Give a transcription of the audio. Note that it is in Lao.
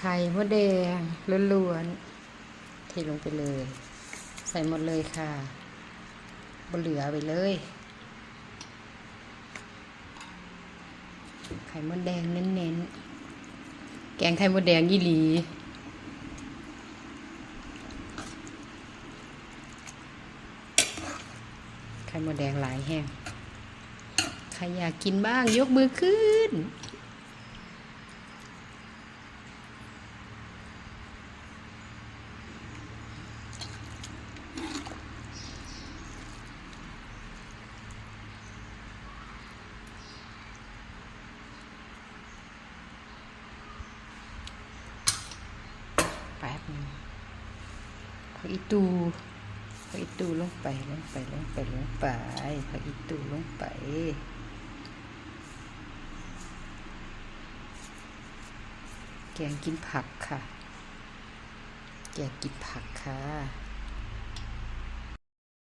ໄຂ່ມົດແດງລ້ວນໆ ເທລົງໄປເລີຍ ໃສ່ໝົດເລີຍຄ່ະ ບໍ່ເຫຼືອໄວ້ເລີຍ. ໄຂ່ມົດແດງເນັ້ນໆ ແກງໄຂ່ມົດແດງອີ່ຫຼີ ໄຂ່ມົດແດງຫຼາຍແຮງ ໃຜຢາກກິນບ້າງ ຍົກມືຂຶ້ນ. ແປັບໜຶ່ງ ຜັກອີ່ຕູ່ ຜັກອີ່ຕູ່ລົງໄປ ລົງໄປ ລົງໄປ ລົງໄປ ຜັກອີ່ຕູ່ລົງໄປ. ແກງກິນຜັກຄ່ະ ແກງກິນຜັກຄ່ະ.